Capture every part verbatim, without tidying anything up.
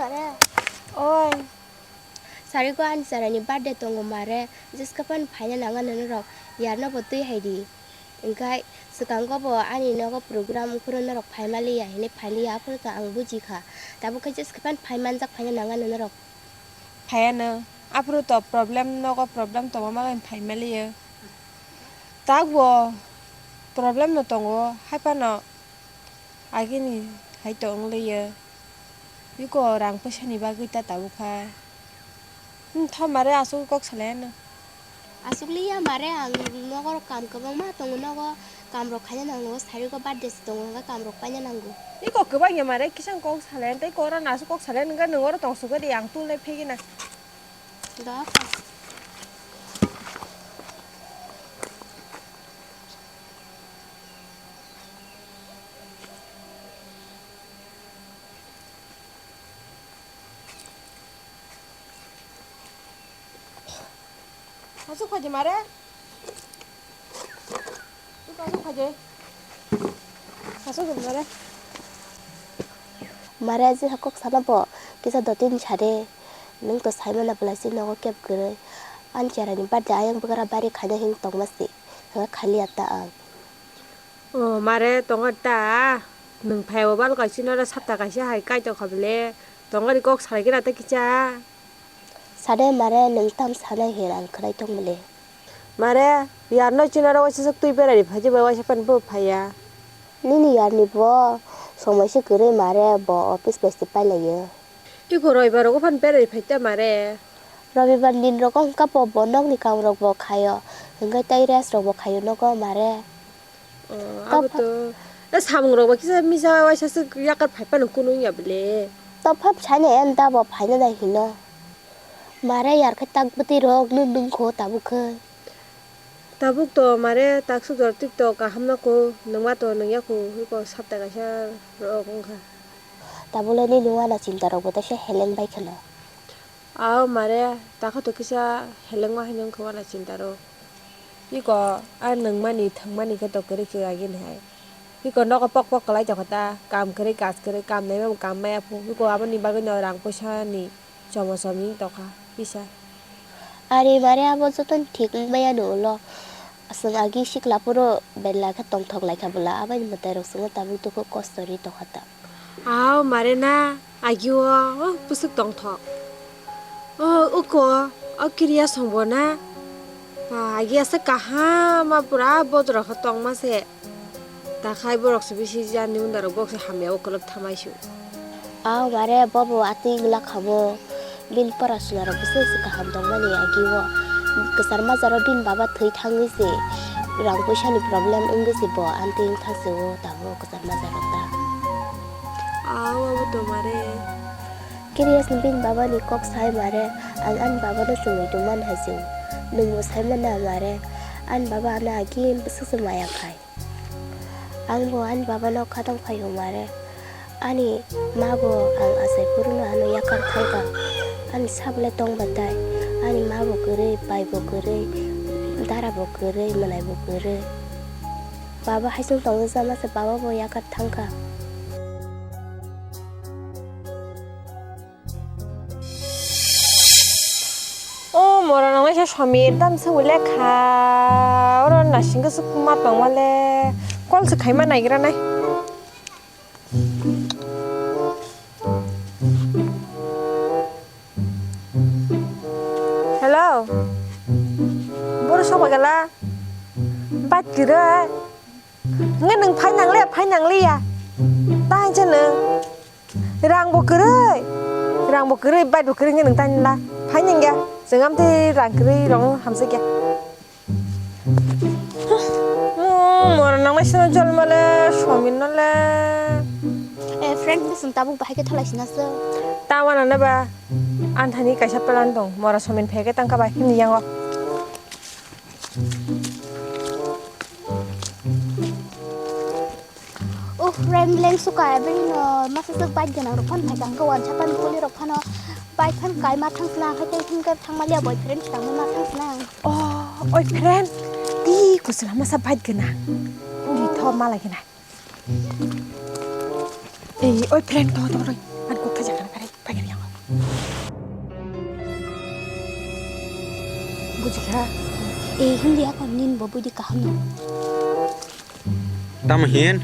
Oi. Sarigo ani chwraini birthday tongo mare, jeska phano phaina nangani norok yarno bo twi hai di. Hwnkhe swkango bo ani nogo program wngphuru norok phai maliya hinwi phailiya, aphuru to ang bujikha. Tabuk khe jeska phano phai manjak phaina nangani norok. Phaiya nwng, aphuru to problem, nogo problem tongma bagwi phai maliya. Takbo problem no tongo, hai phano agini hai to wng liya. Biko rang poisa ni bagwi ta tabuk kha. Hmm, tho mare aswk kok salai ano. Aswk liya mare, ang nogo kam kwbangma tongo, nogo kam rok khaina nango, sarigo birthday se tongo, hwnkhai kam rok paina nango. Biko kwbang ya mare, kisa kok salai tei kok rano aswk kok salai, hwnkhai nwng oro tong sugwi di, ang tul nai phegwi na. Da. Aswk phaidi mare. Aswk phaidi. Aswk phaidi mare. Mare, je kok sana bo kisa dotini sade. Nwng to saimano belai si nogo kep kwrwi. Ani chwraini birthday ayang bwkra bari khaina hin tongma si. Hwnkhai khaliya ta ang. O mare, tongo ta. Nwng phaibo bal kaisa noro sapta kaisa hai kaitor kha bele. Tongo ri kok salai khe na ta kicha. Sade mare, nwng tam sanai hin ang khwnai tong bele. Mare, yarno chinaro waisa sak twi berai phai je bai waisa pan bo phaiya. Nini yarni bo somoi se kwrwi mare, bo office bai se pailaio. Iko roibar rogo phan berai phai ta mare. Robibar din rogo hwnkha bo, bo nokni kam rok bo khaio. Hwnkhe tei rest rok bo khaio nogo mare. Oh, abo to. E samung rok ba kisa misa waisa se yakar phai phano kunu ya bele. To phap sani en da bo phaina da hino. Mare yar khe tak bwtwi rok nung nung kho tabuk khe. Tabuk to mare tak suk jor tik to kaham na kho, nungma to nungya kho, hiko sapta kaisa rok wngkha. Tabuk le nini wana chinta rok bo teisa heleng bai kheno. Aw mare, takha to kisa helengma haino wngkha wana chinta rok. Iko a nwngmani thwngmani khe to kwrwi kwrwi agini hai. Iko nogo pok pok kwlai tongkha ta, kam kwrwi kaj kwrwi, kam naima bo kam maya phu. Iko aboni bagwi no rang poisa ni chomo chomi wng tongkha kisa. Ari mare abo jotono thik wng maya no ulo. Chwng agi sikla phuru belai khe tongthok lai kha bwla, aboni mwtai rok chwngno tabuk dukhu kosto ri tongkha ta. Aw mare na, agi o, o bwswk tongthok. O uko, o kiriya songbo na. Ba, agi asa kaham, a pura bodorok tongma se. Takhai borok se bisi jani unda rok, borok se hamya o kwlwk thamai su. Aw mare, bobo atwi wngla khamo. Bini pora suna rok bwswk se kaham tongmani agi o. Kwchar majaro bini baba thwi thangwi se rang puisa ni problem wngwi se bo amtwi wngthang se o tabuk. Majaro ta. Aw, abo to mare. Kirias ni bini baba ni kok sai mare, ang ani baba no chumui tongmani hai se. Nwng bo sai mana mare, ani baba ano agi bwswk se maya khai. Ang bo ani baba no khatang phai o mare. Ani ma bo ang achai phuru no ano yakar thangkha. Ani sa belai tong batai. Ani ma bo kwrwi, pai bo kwrwi, dara bo kwrwi, mwnai bo kwrwi. Baba hai chwng tongwi cha masa baba bo yakar thangkha. O mora nangnaisa Somir, tamsa bo lekha, oro nasing kwchwk ma tongma le, call se khaima naigra nai. Hello. Boro soba gala. Bat kira. Nge nung phai nang le, phai nang le ya. Ta hinsa nung. Rang bo kwrwi. Rang bo kwrwi, bat bo kwrwi nge nung ta hinla. Phai nang ya. Jeng am te rang kwrwi rong hamsik ya. Hmm, mora nang nai sino jol male, Somir no le. Eh, friend, bwswng tabuk bahai khe thalai sina se. Ta wana na ba, anthani kaisa plan dong, mora Somir phege tangka ba, himni yango. Oh, friend, leng suka, bini no, masa suk bike gana rok phan phai kang kawan, chapan kuli rok phano, bike phan kai ma thang sna, hai tei thang kar thang malia boyfriend thang ma thang sna. Oh, oi friend, ti kusla masa bike gana, di tho malai gana. Ei, oi friend, to, to, roi, an kok khaja kana kare, pagar yang. Kha. Eh, hindi ako nin bo budi kaham no. Tamo hin?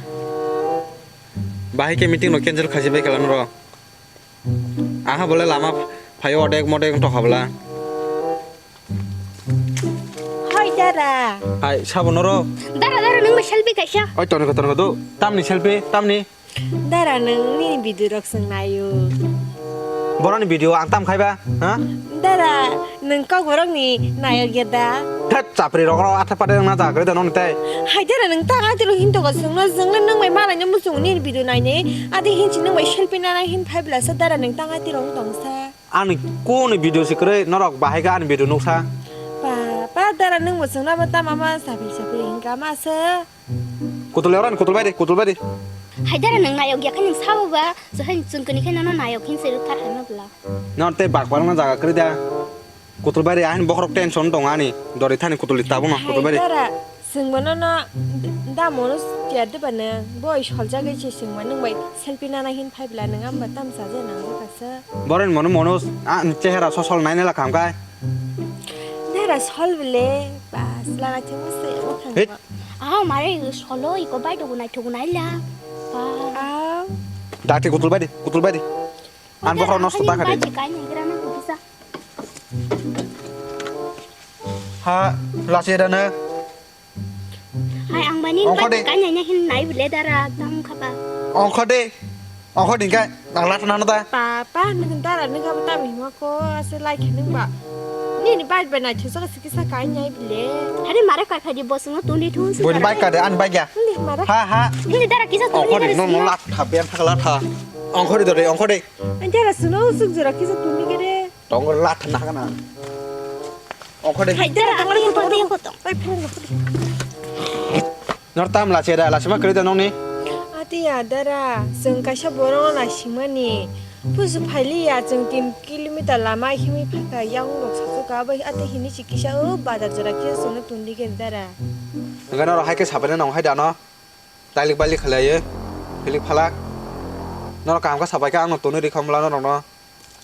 Bahai ke meeting no cancel khaji bai kala noro. Aha bole lama phayo odek modek to habla. Hai dara. Hai sabo noro. Dara, dara, nung bai selfie kaisa. Oi, tongo, tongo do. Tamni selfie, tamni. Dara, nung nini video rok sung nayo. Boroni video ang tam khaiba, ha? Dara, nung kok borok ni nayok ya da? Thet, chapri rok rok atha pate wngna jagre da noni tei. Hai dara, nung ta atiro hin togo sung no, jung le nung bai malai no muchung nini video nai ne. Adi hin chi nung bai selfie nana hin phai bla sa dara, nung ta atiro wng tong sa. Ani kuni video si kwrwi norok bahai khe ani video nuksa. Pa, pa dara nung bo chwngno bo tama ma saphi saphi hingka ma se. Kutul leoran, kutul bai de, kutul bai de. Hai dara nung nayok ya khe nung sabo ba, so hai chwng kani khe nono nayok hin se rwthar hai ma bla. Nor tei bak barang jaga kwrwi da. Kutul bai de, ahin bokhorok tension tong ani. Dori thani kutul li tabuk no, kutul bai de. Hai dara, chwng bo nono da mono tiya de ba nung. Boi soljak se chwng ma nung bai selfie nana hin phai bla nung amba tam sa je nang bwkha se. Borok ni mono mono, ah, chehera sosol naina la khamkai. Dara sol bile, bas, lana chemo se, o thang. Hit. Ah, mare solo iko bai dogo nai thogo nai la. Ah. Dakti kutul bai di, kutul bai di. An bokhorok nosto ta khadi. Bai kai ni gira na kisa. Ha, lasi da na. Hai, ang bani ongkho de. Kanya nya hin nai bile dara, tam khaba. Ongkho de. Ongkho de kai, ang lat nano da. Papa, nung dara nung khaba tam hima ko, ase lai khe nung ba. Ni ni bai bai nai thusa ka sikisa kai nyai bile. Hari mare kai khai di bosung no tuni thun. Bun bai ka de, an bai ya. Ni mare. Ha, ha. Ni dara kisa tuni. Ongkho de, no, no, lat tha, ben tha, lat tha. Ongkho de, ongkho de. An dara suno suk jora kisa tuni ke de. Tongo lat na kana. Ongkho de. Hai dara, tongo tongo tongo. Pai phone ko. Nor tam la cheda la sima kre da nong ni. Ati ya dara, sung kaisa borok na simani. Pusu phaili ya chwng tin kilometer lama himi phaka yang rok sasu ka bai ati hini si kisa o badar jora kisa sung tun di ke dara. Enggak nor hai ke sabene nong hai da no. Tailik bailik khalai ye. Hilik phalak. Nor kaham ka sabai ka ang no tuni ri kham la nor no.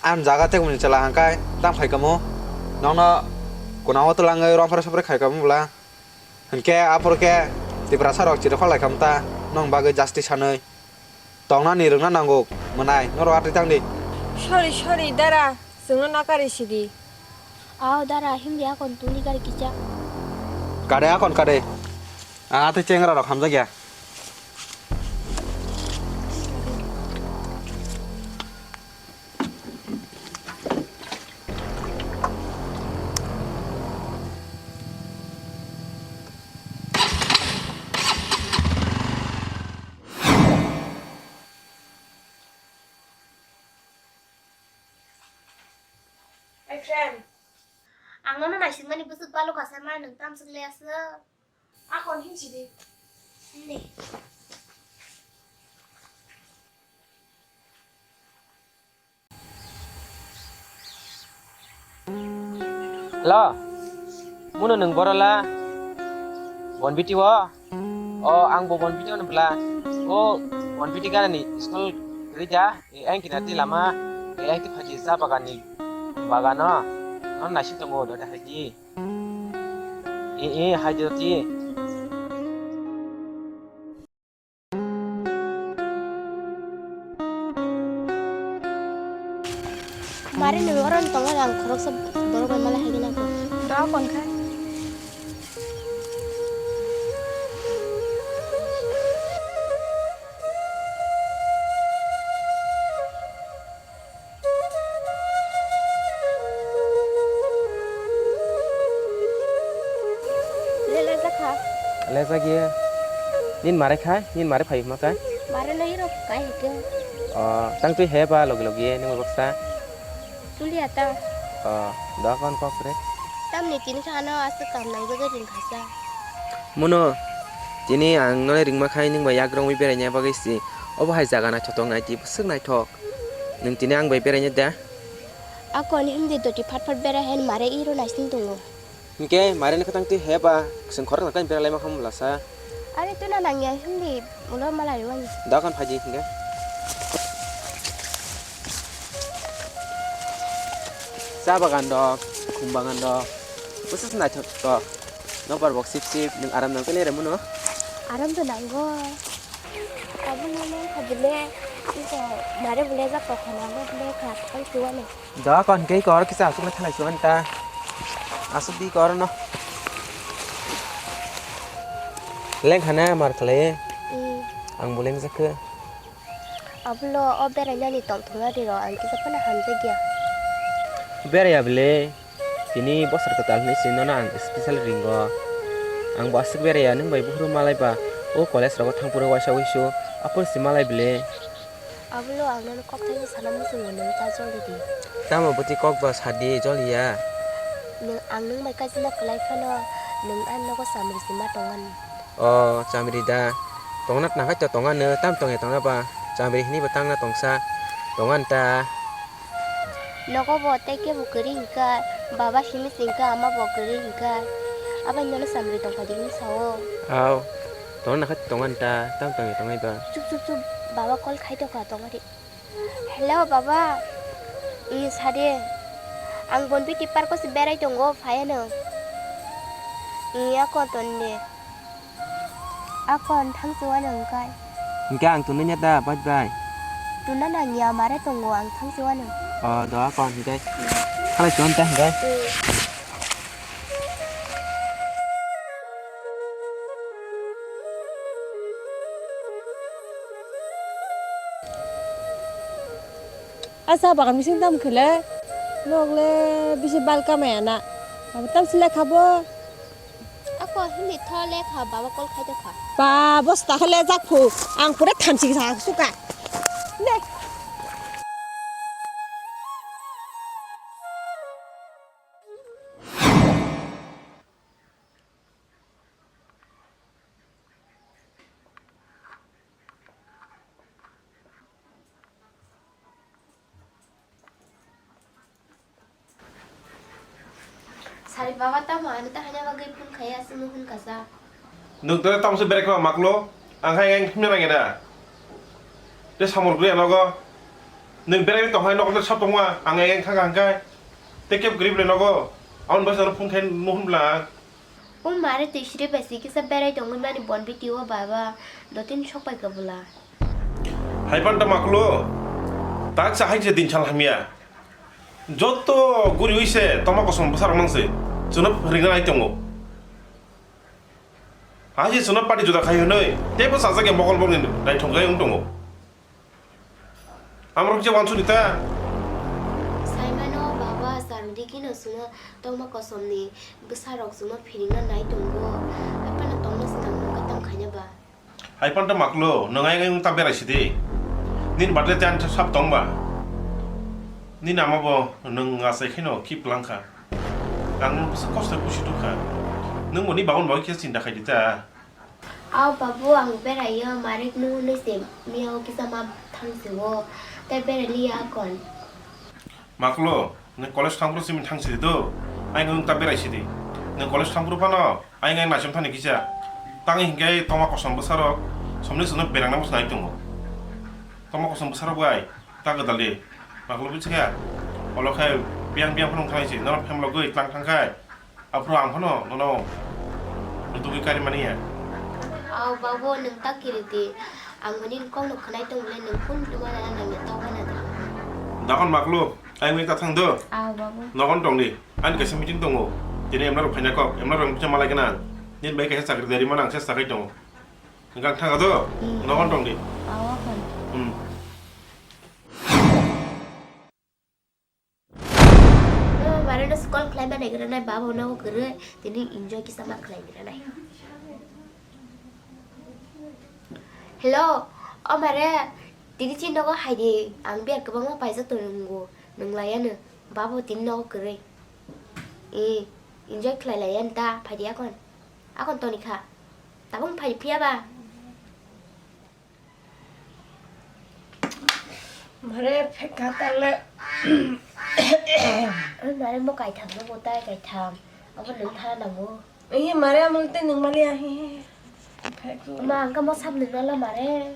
Ang jaga tei bini chwla hangkai tam khai kamo. Nokno kuna o twlangwi romphar sopre khai kamo bwla. Hinkhe aphuru khe Tiprasa rok chirikhok lai kamo ta nong bagwi justice sanwi. Tongnani rwngna nango mwnai norok atwi tang di. Sorry, sorry, dara, chwngno nakari sidi. Ao dara, himdi akon tuli gari kisa. Kade akon kade. A tei chengra rok hamjakya. My friend, ang nono naisingmani bwswk balu kasa ma nwng tamswk le aswk. Akon himsidi. Himdi. Hello. Muno nwng borola? Bonbiti o? O, ang bo Bonbiti o bwla. O, Bonbiti ganani school rida. E, ang kina ti lama. E, ang ti phaji sa bagan ni. Bagan o. Non nasi tongo do da haji. E, e, haji ti. Mare nwng oro tongna ang khoroksa borok bai malai haikhe nangkuk. Da konkha. Lelai jakha. Lelai jakya. Nin mare khai, nin mare phai ma khai. Mare loi rok kai hike. O, tang twi he ba logi logi nung baksa. Tulia ta. O, da kon kok re. Tamni tini khano aswk kam nang bagwi ring khasa. Muno, tini ang nonai ringma khai nung bai yagrong wi beraina bagwi si. Obo hai jaga naithothok nai di bwswk naithok. Nwng tini ang bai beraina da? Akon himdi doti phat phat berai hai mare iro naising tongo. Hinkhe mare ni kwtang twi he ba, chwng khoroknwi khe bera laima khamu lasa. Are tuna nangya himdi ulo malai wani. Dokan phaji hinkhe. Cha bagan dok, khum bagan dok. Bwswk naithok to. Nokbar bok sip sip, nwng aram nang khe nai rw mano. Aram to nango. Abo no nang kha bile, iko mare bile jak kok khana no bile kha, ang tuwa no. Da kon kei kor kisa aswk na thalai suan ta. Aswk di kor no. Leng khana mar khlai. Hmm. Ang bo leng jakhe. Abulo o berainani tongthokna riro ang kisa phano hamjakya. Beraiya bile, tini bosor kwtal hinwi se nono ang special ringo. Ang bo aswk beraiya, nwng bai buphuru malai ba o college rogo thangphuru waisa wuisu aphuru se malai bile. Abulo ang nono kok thaisa sana muchungo, nwng ta joli di. Tamo bwtwi kok ba sadi joliya. Nwng, ang nwng bai kaisa na kwlai phano nwng ani nogo chamri se ma tongan. O chamri da. Tongna tongna khai to tongano, tam tongya tongna ba. Chamri hini bo tangna tongsa. Tongan ta. Nogo bo tei kebo kwrwi hwnkha, baba simi se hwnkha, ama bo kwrwi hwnkha. Abai nono chamri tongkha di hini sao. Au. Tongna khai tongan ta, tam tongya tongnai ba. Chup chup chup, baba call khai tongkha, tongma di. Hello baba. Ih sade. Ang Bonbiti park o se berai tongo, phaiya nw. Ih ako tonne. Akon thangsiwano hwnkhe. Hwnkhe ang tunui ya da, bye bye. Tuna nangya mare tongo ang thangsiwano. O, do akon hwnkhe. Khalai chon ta hwnkhe. Asa bagan bising tam khele. Nok le bisi bal kamaya na. Abo tam sile khabo. Ako himni tho lekha baba call khai tokha. Ba bosta khe lejak phu. Ang pura thamchi sa suka. Ne. Sari baba tamo ano ta hanya bagwi phone khaya aswk no hwn kasa. Nwng tore tamo se berai kha maklo, ang hai ang himna nangya da. Te samor gri anogo. Nwng berai tong hai nokle sab tongma, ang ang thang ang kai. Te kep gri ble nogo. Aun basa phone khai no hwn bla. O mare twi sri bai si kisa berai tongwi mani Bonbiti o baba, dotini sok pai kha bwla. Hai panta maklo, tak sa hai se din sal hamya. Joto guri ui se toma kosom bwsarok nang se, chwno ringna nai tongo. Hai se chwno party juda khai hwnwi, teibo sajak ya mokol bokni naithok gai wng tongo. Amrok je wansuri ta. Saimano baba, sarudi kino suno tongma kosomni bwsarok suno phirina nai tongo. Aphano tongna sinang nungka tong khaina ba. Hai panta maklo, nung ayang ayang ta berai sidi. Nini badle te ani sab tong ba. Nini ama bo nung asai kheno kip langkha. Ang nung bwswk kosto busi tukha. Nung bo ni bagon bagwi khe chinta khai di ta. Aw babu, ang beraio, Marek nung hwnwi se miyao kisa ma thang si o, tei berai liya akon. Maklo, nung college thangphuru simi thang sidi do, ayang wng ta berai sidi. Nung college thangphuru phano ayang ayang naichom thani kisa. Tangwi hinkhe tongma kosom bwsarok somni chwngno berangna bwsai tongo. Tongma kosom bwsarok bai ta gwdal di. Maklo bwswkha, olo khe biyang biyang phano wng thang si, norok phemlogwi tlang thang khai. Aphuru ang phano nono rwtugwi kari mani ya. Aw babu, nwng ta kiri di. Ang hwnwi kokno khwnai tong le, nwng phone tuma nana nangya tau wana da. Dakon maklo, ayang wngwi ta thang do. Aw babu. Nogon tong di. Ani kaisa meeting tongo. Tini emla rok phaina kok, emla rok kisa malai gana. Nini bai kaisa chakri dari mana ang sesa kai tongo. Hwnkhe ang thang do. Hmm. Nogon tong di. Aw akhon. Hmm. O mare no call khlai ma naigra nai, babo no kwrwi tini enjoy kisa ma khlai gra nai. Hello, o mare, tini chini nogo hai di, ang biar kwbangma paijak tongo, nwng laiya no, babo tini nogo kwrwi. E, enjoy khlai laiya no ta, phai di akon. Akon toni kha. Tabuk phai phiya ba? Mare phekha tangle. Mare mo kaitham no bo tai kaitham. Abo nwng thana nango. Iye mare amul te nwng mali ahi. Phek. Ma ang ka mo sab nwng nala mare.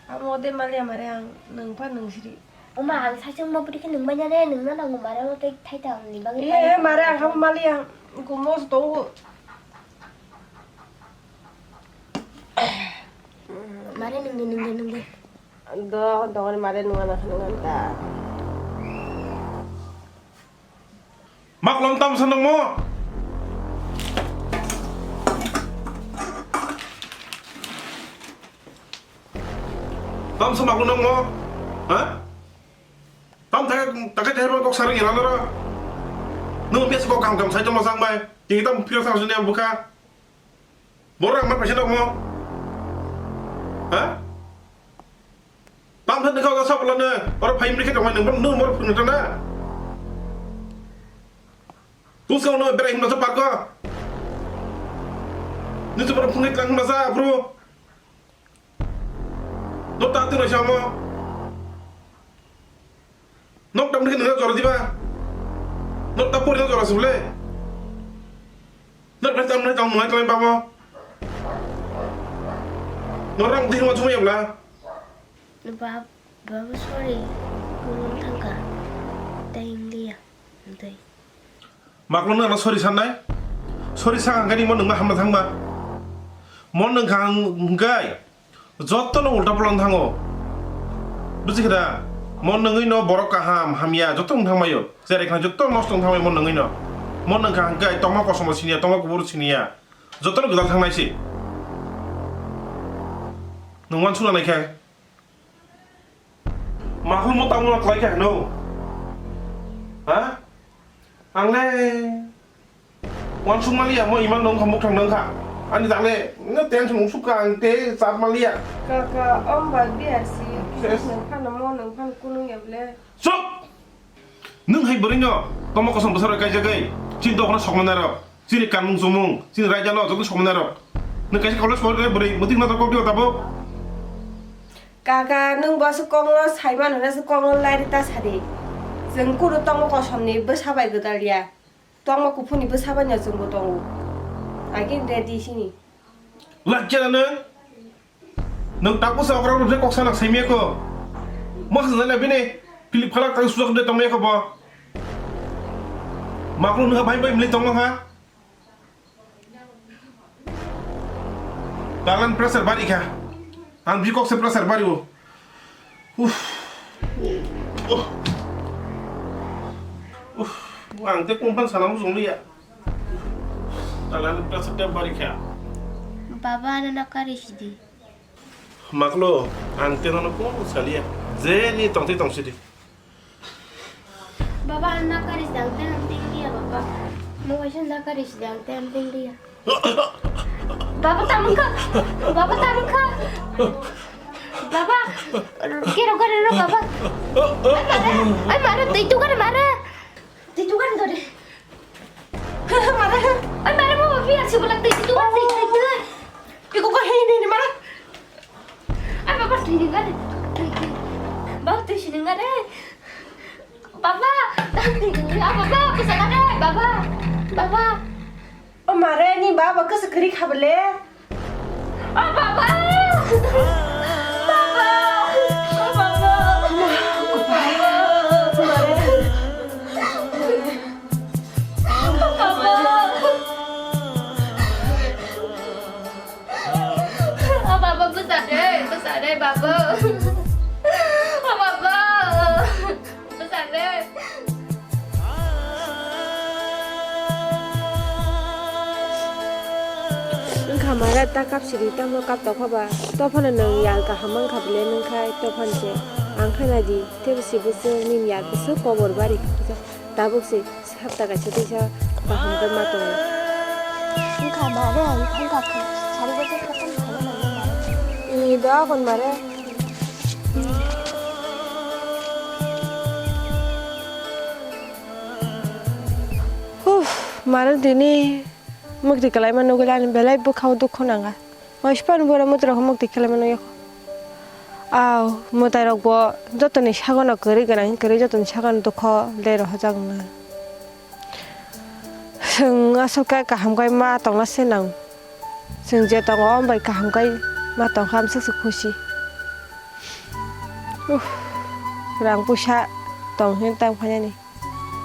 Amo de mali mare ang nwng pha nwng siri. Oma ang saichung ma pudi khe nwng manya ne nwng na nango mare mo tei thai ta ang ni bagwi. Iye mare ang kha mali ang. Kumo se tongo. Mare nungdi, nungdi, nungdi. Do, dongani mare nunga na khe nunga ta. Maklum tam sanang mo. Tam sa maklum nang mo. Ha? Tam thak, thak thak kok sarang ila nara. Nung biasa kok kam kam sai tong masang bai. Tinggi tam pira sarang sini yang buka. Borok ang ma paisa nokmo? Ha? Tam thani kau kasa bolano, oro phai mrikhe tongmani, nung, nung borok phunukna na? Tus kau no berai himna sa parko? Nung borok phunukna tlang himna sa, bro? No ta tu no samo. Nok tam ni nang jora diba? Nok ta pori nang jora sule. Nok tam ni tam nang tam babo. Norang di ma chuma yabla. Bab, baba sorry. Kulung thangka. Tayong dia. Dai. Maklung nang sorry sanai. Sorry sang angkani mo nang ma hamna thangma. Mo nang kha hingkai. Jotono ulta pulang thango. Buji khe da? Mo nangwi no borok kaham, hamya, joto wng thangmaio. Jerai khna joto nosto wng thangmai mo nangwi no. Mo nang kha hingkai tongma kosom siniya, tongma kubur siniya. Jotono gwdal thangnai si. Nung wansuk nanai khe. Makhulmo tamo khlai khe no. Ha? Ang le. Wansuk maliya mo iman nong khamuk thang nang kha. Ani dale no tension usuk ka ang te chap maliya. Kaka, om ba biar si. Ses. Nang phano mo nang phano kunung ya ble. Chop! Nung hai bwrwi no tomo kosom bwsarok kaijagwi. Chini dokhano sokmanai rok. Chini kanmung chumung, chini raida no joto sokmanai rok. Nung kaisa college pori bwrwi mutik na kok diwa tabuk. Kaka, nung bo se kok no sai mano na se kok no lai rita sadi. Jeng kuru tomo kosom ni bwsa bai gwdal ya. Tongma kuphuni bwsa bai no chwngbo tongo. Agin ready sini. Lakya na nung? Nung taku sa okra rupse kok sanak saimya ko. Mo khna le bini pilip phalak tang sujak de tongya ko bo. Maklu nung bai bai mili tongma ha. Talan pressure bari kha. Ang bikok se pressure bari o. Uff. Uff. Uff. Ang te kumpan salam song liya. Talan pressure te bari kha. Baba, ano nakari sidi. Maklo, ang te nono kung saliya. Je ni tong te tong sidi. Baba, ang nakari sidi, ang te ang ting liya, baba. Mo waisa nakari sidi, ang te ang ting liya. Baba, tamung kha. Baba, tamung kha. Baba, kero kero ro, baba. Ai mare, ai mare, tei tu kare mare. Tei tu kare dore. Mare. Ai mare, mo biar si bolak tei tu kare, tei tu kare. Iko ko hei ni ni mare. Ai baba, tei ni kare. Baba, tei si ni kare. Baba, tei ni kare. Baba, bisa kare. Baba, baba. O mare, ni baba kasa kari khabale. O baba! Baba! O baba! Baba! O baba! O baba, bwsa de, bwsa de, baba! O baba! Bwsa de. Wngkha mare ta kapsidi tamo kap tokha ba. Tophano nwng yal kaham mankha bwle nwngkhai tophan se. Ang khe naidi teibo se bwswk nini yal bwswk kobor bari kha. Tabuk se sapta kaisa teisa kaham khe ma tongo. Wngkha mare ang thangkha kha. Sari bwswk khe tamo kha mare. Ni do akon mare. Uff, mare tini mukti kalaima nugwi ani belai bwkhao dukhu nanga. Waispan bora mutrok mukti kalaima nugwi. Aw, mwtai rok bo jotoni sagono kwrwi gwnang kwrwi jotoni sagono dukho le rohorjak nang. Chwng aswk khe kaham khe ma tongna se nang. Chwng je tongo, o bai kaham khe ma tongkha, amswk se khusi. Uff, rang puisa tong hwn tang phainani.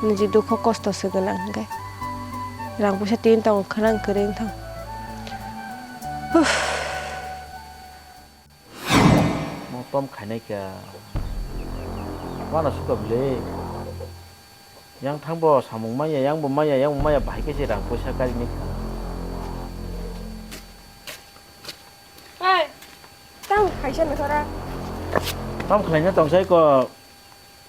Niji dukho kosto se gwnang hwnkhe. Rang puisa tin tong khana kwrwi wngthang. Mo tom khainai kha. Wana suka bwle. Yang thangbo samung manya, yang bo manya, yang bo manya, bahai khe se rang puisa karinai kha. Ai, tang khaisa nakhara. Tam khlaina tongsai ko,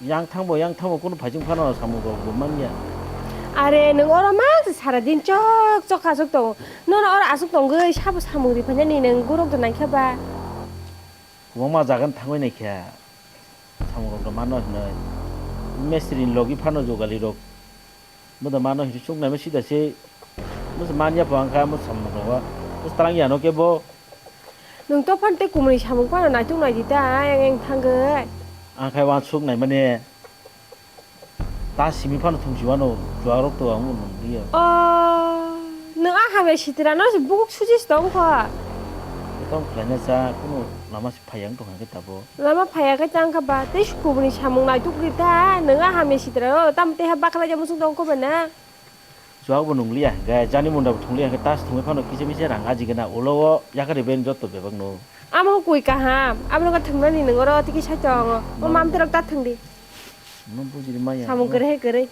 yang thangbo, yang thangbo, kunu phaising phano samung rok bo manya. Are, nwng oro mang sara din chok chok aswk tongo. Nono oro aswk tongwi sabo samung ri phainani nwng gurok do nangkha ba? Kwbangma jaga no thangwi naikha. Samung rok do mano hinwi. Mistri ni logi phano jogali rok. Mo da mano hinwi chuk naima sida se. Mo se manya pho angkha mo samung rok. Mo se talang yano khe bo. Nwng to phano tei kumuni samung phano naituk naidi ta, ayang ayang thangwi. Ang khai wansuk naimani. Ta simi phano thungsi wano, chuarok to ang nung dia. Oh, nwng a hamya sitra no se bukuk suji se tong kho. Tong khlaina cha, kuno lama se phayang tong khe tabo. Lama phaya khe tang kha ba, tei kumuni samung naituk ri ta, nwng a hamya sitra no, tam tei ha bakla ja musuk tong kho ba na. Chuak bo nungliya hwnkhe, jani munda bo thungliya hwnkhe, tas thungwi phano kisa misa rang ajigena, ulo o yakarwi bai joto bebak no. Amo kwi kaham, abo no thwngnani nung oro tiki sai tongo. O mam terok ta thwngdi. No bujiri maya. Samung kwrwi hai kwrwi.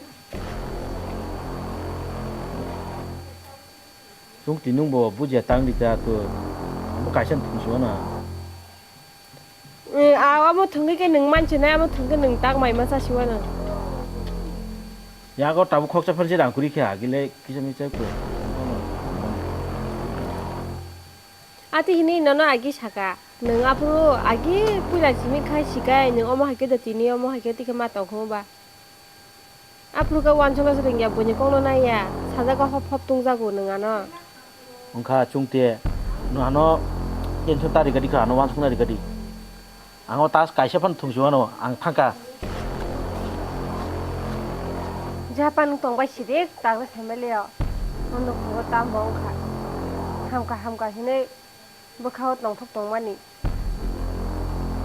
Chwng twi nung bo bujiya tang di ta to. Amo kaisa thwngsi wana. Eh, a, amo thwngwi khe nwng manchina, amo thwngwi nwng tak mai ma chasiwano. Yago tabuk khoksa phansi rang kwrwi khe agile kisa misa khe. Ati hini nono agi saka, nwng aphuru agi puila simi khai sikai, nwng omo hai khe da tini omo hai khe tikhe ma tongkhumu ba. Aphuru khe uansukna se rwngya, buini kokno naiya, sajagwi hop hop tungjago nwng ano. Wngkha chwngte, nwng ano tension ta rikadi kha, ano uansukna rikadi. Ang o tas kaisa phano thungsi mano, ang thangkha. Japan tongbai sidik, tangna saimanliya. Nono phungo tambo wngkha. Hamkha hamkha hinwi bwkhao tongthok tongmani.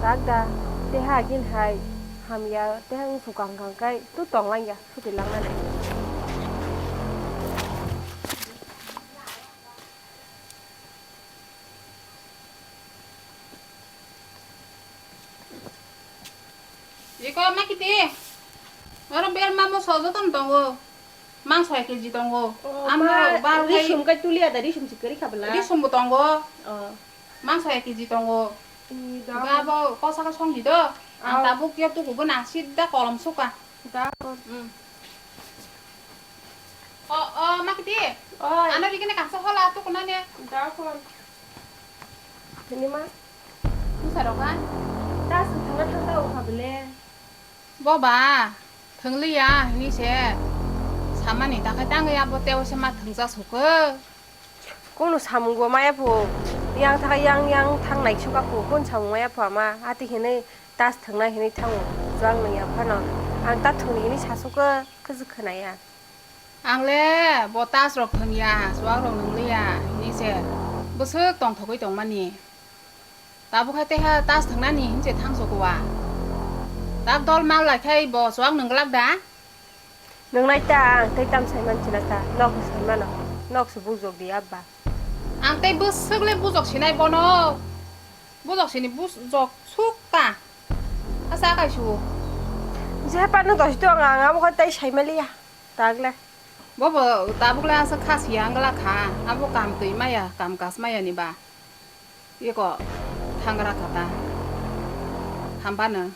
Dak da, teha agin hai hamya, teha wng sukang kang kai, tu tong langya, suti langnani. Iko ma kiti? Oro bel ma moso joto no tongo. Mangso hai kg tongo. Oh, amo ma, baro hai risum kai tuliya da, risum si kwrwi kha bwla. Risum bo tongo. Oh. Mangso hai kg tongo. Ih, da. Ga bo kosa ka songdi do. Ang tabuk yo tuku bo na sida kolom suka. Da. Hmm. O, o, ma kiti? Oi. Ano rikene kangsa hola tuku nane. Da kon. Ini ma. Musa roka. Ta sung thangna thangta ukha bele. Bo ba, thwngliya hini se samani takhai tangwi abo teo se ma thwngsa sukho. Kunu samung bo maya phu, yang thaka yang yang thang nai suka phu, kun samung maya phu ama, ati hinwi tas thwngnai hinwi thango, chuang nung ya phano, ang ta thwngni hinwi sa sukho, khwjwk khwnaya. Ang le bo tas rok thwngya, chuak rok nwngliya hini se bwswk tongthogwi tongmani. Tabuk hai teha tas thwngnani hinse thangso kuwa. Tak dol mal lai khai bo chuak nwng glak da? Nwngnai ta, ang tei tam sai man china ta, nok se sai mano, nok se bujok di abba. Ang tei bwswk le bujok sinai bono. Bujok sini bujok suk ta. Asa kai su. Je pa no dosi to ang, ang abo kai tai sai maliya. Tak le. Bo bo tabuk le asa khasi ang glak kha. Abo kam twi maya, kam kas maya ni ba. Iko thangra kata. Hambano.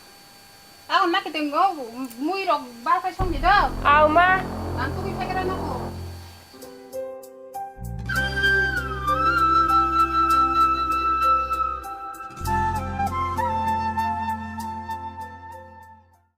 Aw, nakitingo mui rok bar khai songdi do. Aw, ma. Ang tugui phaikra nako.